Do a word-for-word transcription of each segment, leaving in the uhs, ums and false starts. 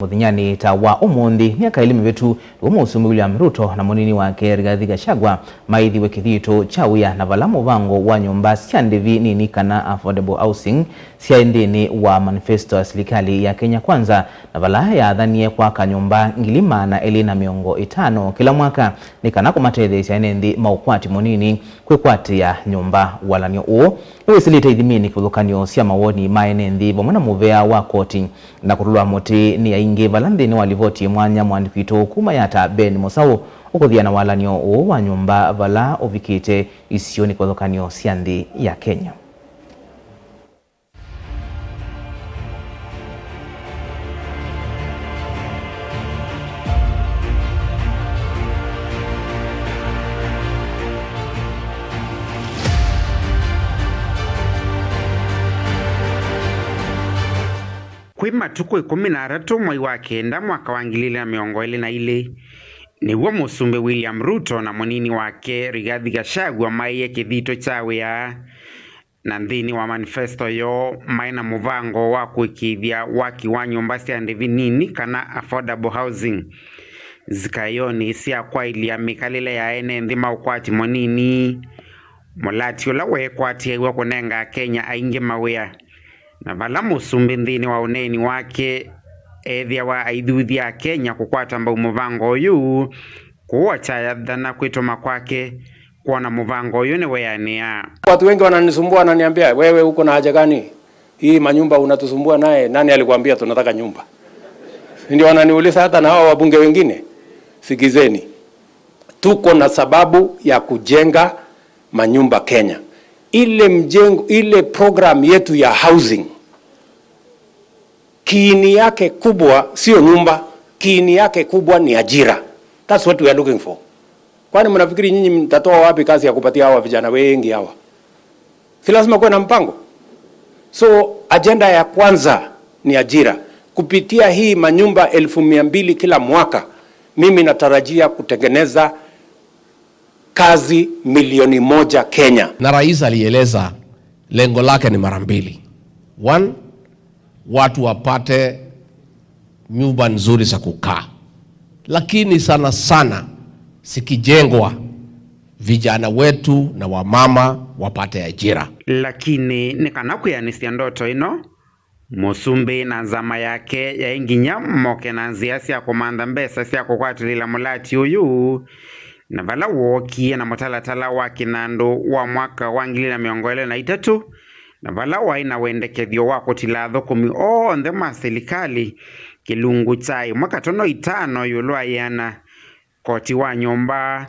Mũthenyanĩ ta wa ũmũnthĩ, myaka ĩlĩ mĩvĩtu, nĩw'o Mũsumbĩ William Ruto na mũnini wake Rigathi Gachagua maĩthiwe kĩthito kya wĩa, na vala mũvango wa nyũmba sya ndĩvi nini kana affordable housing syaĩ nthĩnĩ wa manifesto ya silikalĩ ya Kenya Kwanza, na vala yathanie kwaka nyũmba ngili maana elĩ na mĩongo ĩtano kĩla mwaka nĩ kana kũmatetheesya ene nthĩ ma ũkwati mũnini kwĩkwatĩa nyũmba. Walan'yo ũũ nĩwĩsĩlĩte ithiminĩ kĩvathũkany'o sya mawoni ma ene nthĩ vamwe na mũvea wa koti, na kũtũlwa mũtĩ nĩ aingĩ vala nthĩnĩ wa livoti mwanya mũandĩki witũ kuma Yatta Ben Mũsaũ ũkũthĩa na walan'yo ũũ wa nyũmba vala ũvikĩte isionĩ kĩvathũkany'o sya nthĩ ya Kenya. Kwĩ matukũ ĩkũmi na atatũ mwai wa kenda mwaka wa ngili ilĩ na mĩongo ĩlĩ na ilĩ, nĩw'o Mũsumbĩ William Ruto na mũnini wake Rigathi Gachagua maĩie kĩthito kya wĩa, na nthĩnĩ wa manifesto yoo maĩ na mũvango wa kũĩkĩĩthya waki wa nyũmba sya ndĩvi nini kana affordable housing, zikaĩonĩ sya kwaĩlya mĩkalĩle ya ene nthĩ ma ũkwati mũnini, mũlati ũla weekwatĩaĩw'a kũnenga Akenya aingĩ mawĩa, na vala mũsumbĩ nthĩnĩ wa ũneeni wake ethĩawa aithuthya Akenya kũkwata mbau mũvango ũyũ, kũũ akyayathana kwĩtũma kwake kwona mũvango ũyũ nĩweanĩa. Watu wengi wananisumbua, wananiambia, "Wewe uko na haja gani? Hii manyumba unatusumbua naye, nani alikuambia tunataka nyumba?" Ndio wananiuliza hata na hao wabunge wengine. Sikizeni, tuko na sababu ya kujenga manyumba Kenya. Ile mjengo, ile program yetu ya housing, kiini yake kubwa sio nyumba, kiini yake kubwa ni ajira. That's what we are looking for. Kwani mnafikiri nyinyi mtatoa wapi kazi ya kupatia hawa vijana wengi hawa? Si lazima kuwe na mpango. So, ajenda ya kwanza ni ajira. Kupitia hii manyumba elfu mia mbili kila mwaka, mimi natarajia kutengeneza kazi milioni moja Kenya. Na rais alieleza lengo lake ni mara mbili. One, watu wapate nyumba nzuri za kukaa, lakini sana sana zikijengwa, vijana wetu na wamama wapate ajira. Lakini nĩ kana kwĩanĩsya ndoto ĩno, mũsumbĩ na nzama yake yaĩ nginya moke na nzĩa sya kũmantha mbesa sya kũkwatĩlĩla mũlati ũyũ, na vala wookie na mũtalatala wa kĩnandũ wa mwaka wa ngili na mĩongo ĩlĩ na itatũ, na vala waĩ na wendekethyo wa kũtila athũkũmi onthe ma silikalĩ kĩlungu kya ĩmwe katono itano ĩũlũ wa ĩana, koti wa nyũmba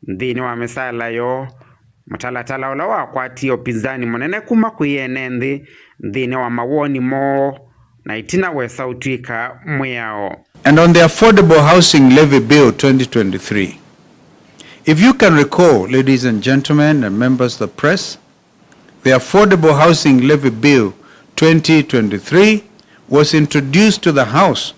nthĩnĩ wa mĩsaala yoo, mũtalatala ũla wakwatie ũpinzani mũnene kuma kwĩ ene nthĩ nthĩnĩ wa mawoni moo, na ĩtina wesa ũtw'ĩka mwĩao. And on the Affordable Housing Levy Bill twenty twenty-three, if you can recall, ladies and gentlemen and members of the press, the Affordable Housing Levy Bill twenty twenty-three was introduced to the House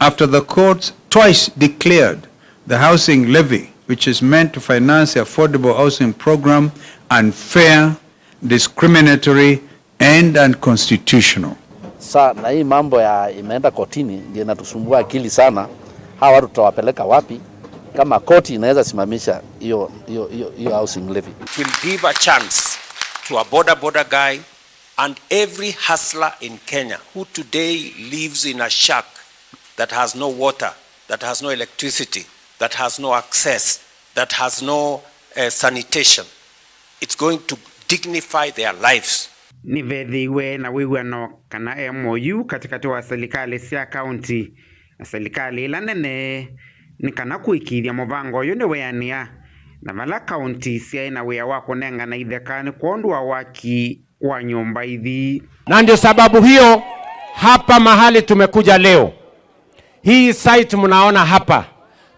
after the courts twice declared the housing levy, which is meant to finance the affordable housing program, unfair, discriminatory, and unconstitutional. Sa, na hii mambo ya imeenda kotini ndio inatusumbua akili sana. Hawa watu tutawapeleka wapi kama koti inaweza simamisha hiyo, hiyo, hiyo, hiyo housing levy? It will give a chance to a boda boda guy and every hustler in Kenya who today lives in a shack that has no water, that has no electricity, that has no access, that has no, eh, sanitation. It's going to dignify their lives. Nĩvethĩiwe na wĩw'ano kana M O U katĩkatĩ wa silikalĩ sya kaunti na silikalĩ ĩla nene nĩ kana kũĩkĩĩthya mũvango ũyũ nĩweanĩa, na vala kaunti syaĩ na wĩa wa kũnengana itheka nĩ kwondũ wa waki wa nyũmba ithi. Na ndio sababu hiyo hapa mahali tumekuja leo, hii site mnaona hapa,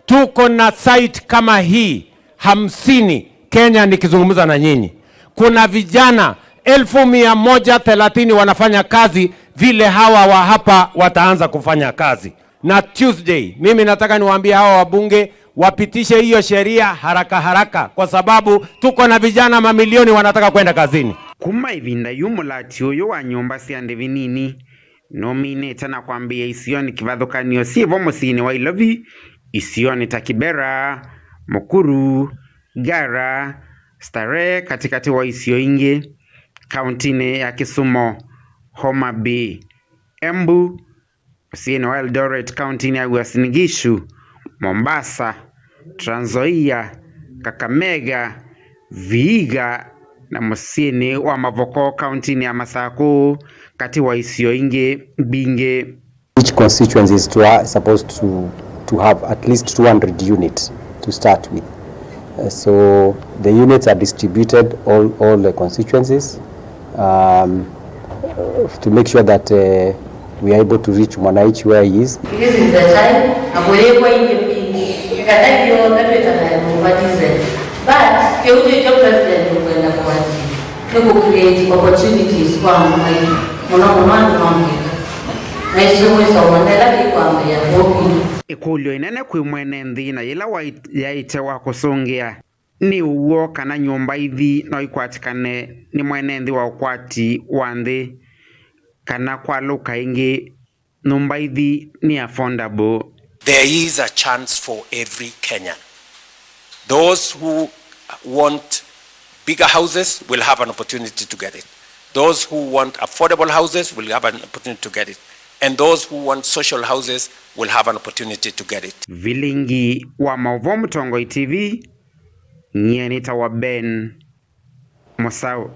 tuko na site kama hii hamsini Kenya nikizungumza na nyinyi. Kuna vijana elfu mia moja thelathini wanafanya kazi vile hawa wa hapa wataanza kufanya kazi. Na Tuesday, mimi nataka niwaambie hawa wabunge wapitishe hiyo sheria haraka haraka, kwa sababu tuko na vijana mamilioni wanataka kwenda kazini. Kuma ĩvinda yu mũlati ũyũ wa nyũmba sya ndĩvi nini nũminĩte na kwambĩĩa isionĩ kĩvathũkany'o syĩvo mũsyĩnĩ wa Ilovi, isionĩ ta Kibera, Mukuru, Ngara, Starehe katĩkatĩ wa isio ingĩ kauntinĩ ya Kisumu, Homa Bay, Embu, mũsyĩnĩ wa Eldoret kauntinĩ ya Uasin Gishu, Mombasa, Trans Nzoia, Kakamega, Vihiga na mũsyĩnĩ wa Mavoko kauntinĩ ya Masakũ, katĩ wa isio ingĩ mbingĩ. Each constituency is to ha- supposed to, to have at least two hundred units to start with. Uh, so the units are distributed all, all the constituencies, um, uh, to make sure that uh, we are able to reach mwananchi where he is. This is the time, na kũyĩkwa ingĩ mbingĩ, kana ithyonthe twĩtanae nyũmba diesel. But kĩu nĩkyo president ũkwenda kũatia, nĩ kũ create opportunities kwa andũ maitũ, mũno mũno andũ ma mũika. Na icio mwĩsoma ndela kĩkwambĩĩa kũu kwitũ. Ĩkũlyo ĩnene kwĩ mwene nthĩ na yĩla wai- yaĩte wa kũsũngĩa nĩ ũw'o kana nyũmba ithi no ikwatĩkane nĩ mwene nthĩ wa ũkwati wa nthĩ, kana kwalũka ĩngĩ, nyũmba ithi nĩ affordable. There is a chance for every Kenyan. Those who want bigger houses will have an opportunity to get it. Those who want affordable houses will have an opportunity to get it. And those who want social houses will have an opportunity to get it. Vilingi wa maũvoo Mũtongoi T V, nyie nĩtawa Ben Mũsaũ.